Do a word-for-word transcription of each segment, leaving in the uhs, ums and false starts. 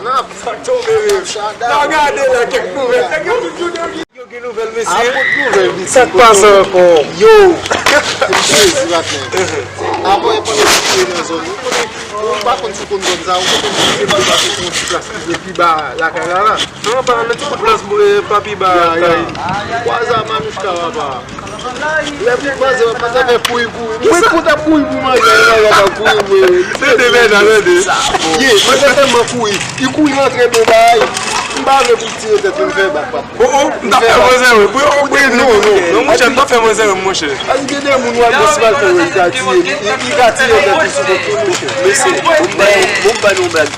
N ap tonbe, wi. N ap gade la kèk nouvèl. Nèg yo tout jounen yo gen nouvèl, mesye. Sa k pase ankò? Yo. M sezi, patnè. Avan, e pandan m te nan zòn, ou konnen, ou pa konn si w konn zòn sa, ou konnen m te pase sou yon ti plas ki vin pi ba lakay la, la. Non, pa nan ti bout plas, eh, pa pi ba kay. Kwaze a Manouchka, papa. Lè pou manzè, manzè fè kouri, kouri. Mwen konn ap kouri pou manje, mwen ap kouri, mwen. Tande, men, tande. Ye, manzè tèlman kouri. Li kouri rantre nan bagay. M pa vle pou l tire tèt li, m fè bak, papa. Oh, oh, m t ap fè manzè, wi. Pou yo konprann, non, non. Non, monchè, m t ap fè manzè, wi, monchè. Paske gen de moun, w ap gen si mal fè, wi, li ka tire, li, li, li ka tire tèt li sou kont li, monchè. Mesye, bon, m ba nou, bon, m ba nou yon blag.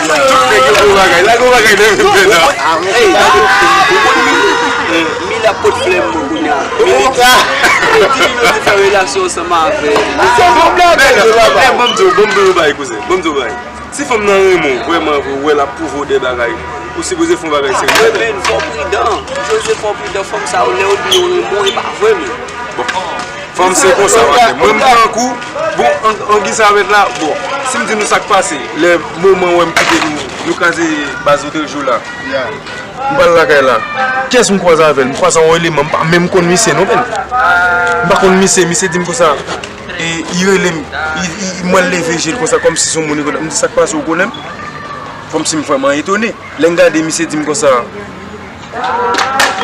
Tout nèg yo gwo bagay. La gwo bagay nan men la. Ey, Mila pot flè m mwen kounye a. Mila. Mila di li vle fè relasyon ansanm avè m. Bon, bon, bon, bon, bon, bagay, kouzen. Bon, bon, bagay. Si fanm nan renmen w, vrèman vre, ou wè l ap pwouve w de bagay, ou sipoze fè yon bagay serye. Men, fò w pridan. Ou sipoze fò w pridan. Fanm sa yo, lè yo di yo renmen w, e pa vre, men. Bon. Fanm se konsa, patnè. Mwen, m pran kou. Bon, an, an, ki sa mèt la? Bon, si m di nou sa k pase, lè moman wè m kite nou, nou kraze baz Otrejou la. M pral lakay la. Kiyès m kwaze avè l? M kwaze yon eleman, m pa menm konn misye non, menn. M pa konn misye, misye di m konsa. E, li rele m. Li, li, li, mwen leve je l konsa, kòmsi se yon moun li konn. M di, "Sa k pase, ou konnen m?" Kòmsi m vrèman etone. Lè m gade, misye di m konsa,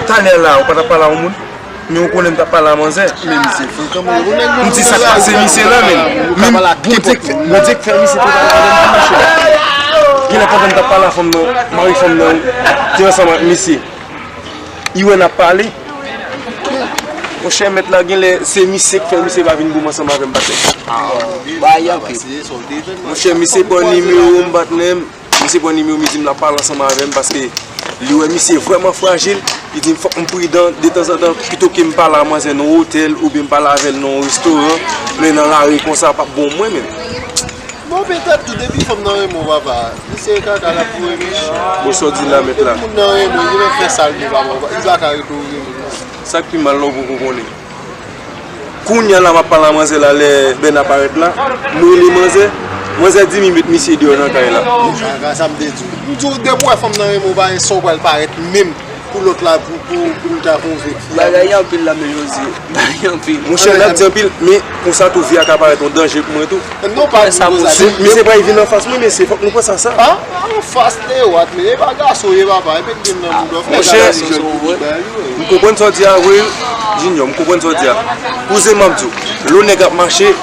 "Talè la, ou pa t ap pale a yon moun? Men ou konnen m t ap pale a manzè." Men misye fou kanmenm. M di, "Sa k pase misye la, menm?" Menm Bondye k fè, Bondye k fè misye te pale avè m tou, monchè. Genlè pandan m t ap pale a fanm nan, mari fanm nan te ansanm ak misye. Li wè n ap pale. Monchè, mèt la, genlè se misye k fè misye pa vin goumen ansanm avè m, patnè. Bay anpil. Monchè, misye pran nimewo m, patnè m. Misye pran nimewo m, li di m l ap pale ansanm avè m paske li wè misye vrèman frajil. Li di m fòk m pridan detanzantan, pito ke m pale a manzè nan yon otèl oubyen m pale avè l nan yon restoran, men nan lari konsa p ap bon mwen menm. Bon, petèt tou, depi fanm nan renmen w, papa, misye kaka l ap voye, men. Bon, sa w di la, mèt la? Depi moun nan renmen w, li menm fè sa l vle, papa, li pa ka rete w renmen l, non. Sa k pi mal la, w poko konnen. Kounye a la, m ap pale a manzè la, lè Bèna parèt la, m rele manzè. Manzè di m li met misye deyò nan kay la. Sa, sa m te di w. M di w, depi w wè fanm nan renmen w, pa gen sa w pral parèt menm pou lòt la, pou, pou, pou l ta konvenk fi a. Bagay anpil la, men Jozye. Bagay anpil. Monchè, n ap di anpil, men konsa tou, vi a ka parèt yon danje pou mwen tou. Non, pa di sa, monchè. Misye pral vin anfas mwen, mesye, fòk nou panse a sa. A, anfas te wat, men e pa gason ye, papa, e pete gen nan bouda. Monchè, m konprann sa w di a vre, Junior, m konprann sa w di a. Kouzen, m ap di w, lè yon nèg ap mache,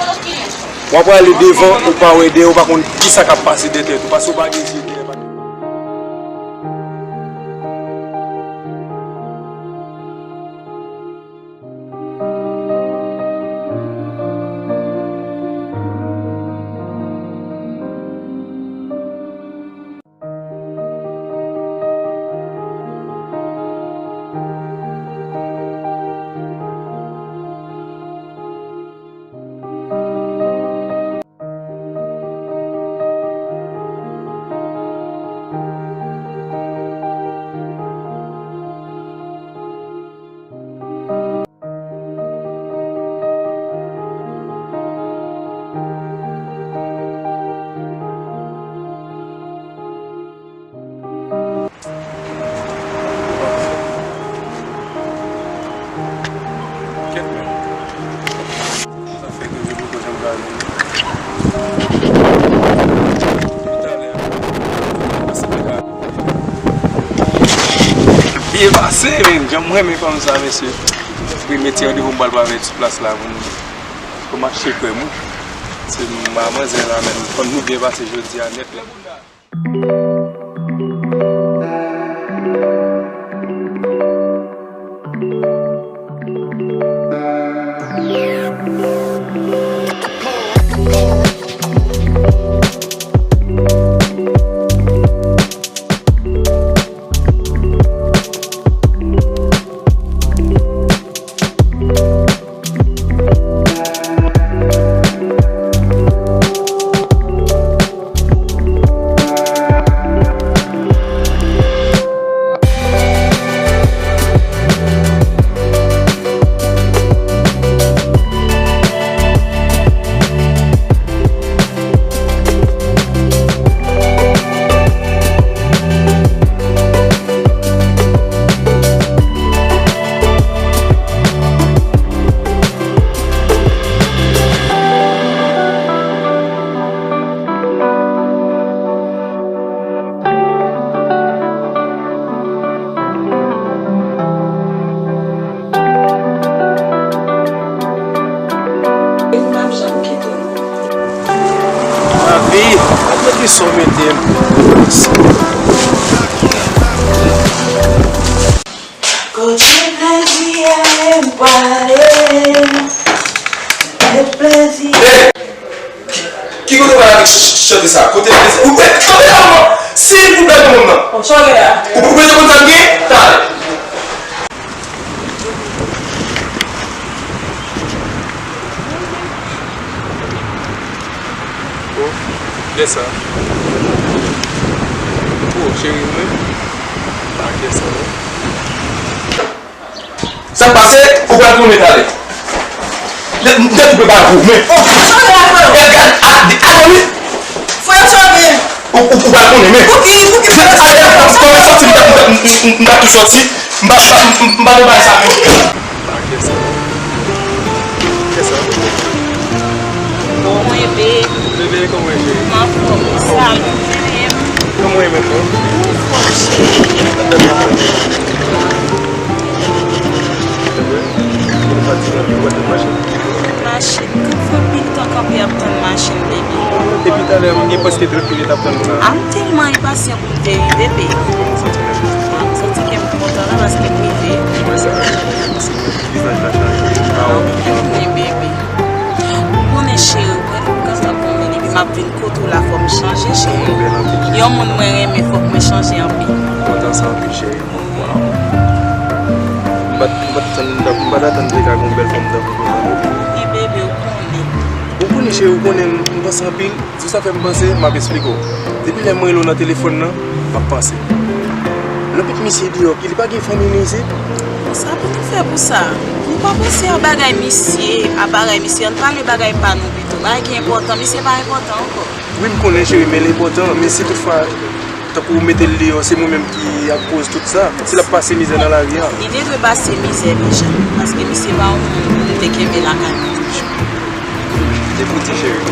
w ap prale devan, ou pa wè dèyè, ou pa konn kisa k ap pase dèyè tèt ou, paske w pa gen je dèyè. Byen pase, men, jan m renmen fanm sa, mesye. Premye ti randevou m pral pran avè l sou plas la pou nou, pou mache krèm, wi. Se manzè la, men, fanm nou byen pase jodi a nèt la. Kote plezi a m prale, kote plezi. Hey! Ki, ki kote w pral avèk ch-, ch-, chante sa? Kote plezi? Ou, hey, kanpe la, non! Silvouplè, granmoun nan! Bon, sa w gen la? Ou, ou bezwen konn sa m gen? Talè. Oh, kiyès sa? Oh, cheri, ou menm? Pa kiyès sa, non. Sa k pase, ou pral konnen talè. Lè m te koupe ba gwo, men. Oh, sa w gen la, frè? Gad, gad, a, a, a, wi. Frè, sa w gen? Ou, ou, ou pral konnen, men. Pouki, pouki frè sa? Kòman sòti, m t ap, m t ap, m t ap tou sòti. M pa, m pa, m pa nan bagay sa, men. Kiyès sa? Kiyès sa? Kòman w ye, babe? Bebe, kòman w ye, cheri? M anfòm, sa nou menm? Kòman w ye, menm, non? M anfòm, cheri. Bebe, ou fatige anpil, ou pa t nan machin? Machin? Sa fè anpil tan kanpe ap tann machin, baby. Depi talè, m gen prèske trant minit ap tann ou la. A, m tèlman enpasyan pou m te rive, baby. Kòman w santi, bebe? M santi kè m kontan la paske m rive. Mwen sa, vizaj la chanje. Anpil wi, baby. Ou konnen, cheri, ou wè m kontan pou mwen, epi m ap vin kote w la, fò m chanje, cheri. Yon moun mwen renmen, fòk mwen chanje anpil. Kontan sa anpil, cheri. Waw. M pa t, m pa t tann, m pa t atann te ka gen yon bèl fanm tankou konsa. Wi, baby, ou konnen. Ou konnen, cheri, ou konnen m, m panse anpil. Sa sa fè m panse, m ap esplike w. Depi lè m rele w nan telefòn nan, m ap panse. Lè w met misye deyò, ki li pa gen fanmi li isit? Bon, sa pou nou fè pou sa? Nou pa panse a bagay misye, a bagay misye. Ann pale bagay pa nou pito. Bagay ki enpòtan, misye pa enpòtan ankò. Wi, m konnen, cheri, men l enpòtan. Men si toutfwa, tankou ou mete l deyò, se mwen menm ki ap koz tout sa. Si l ap pase mizè nan lari a. Li te dwe pase mizè deja, paske misye pa yon moun pou m te kenbe lakay mwen toujou. Te fouti, cheri.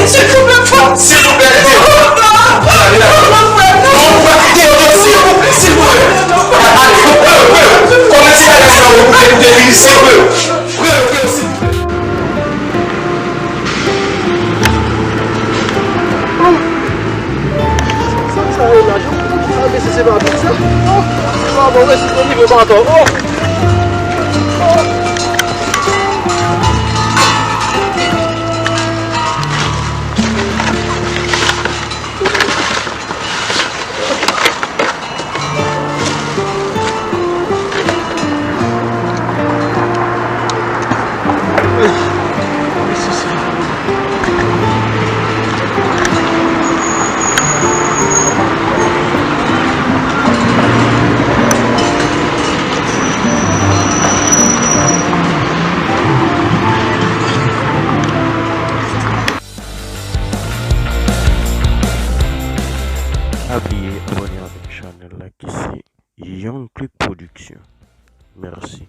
Silvouplè, silvouplè. Silvouplè, silvouplè. Kòman ti bagay sa yo pou te vini, silvouplè? Silvouplè, silvouplè. Sa, sa yo la, jan, sa, mesye, se pa bon, sa. Oh, se pa bon, mesye, se nivo baton. Oh. Oh. Pa bliye abòne avèk chanèl la ki se Young Click Production. Mèsi.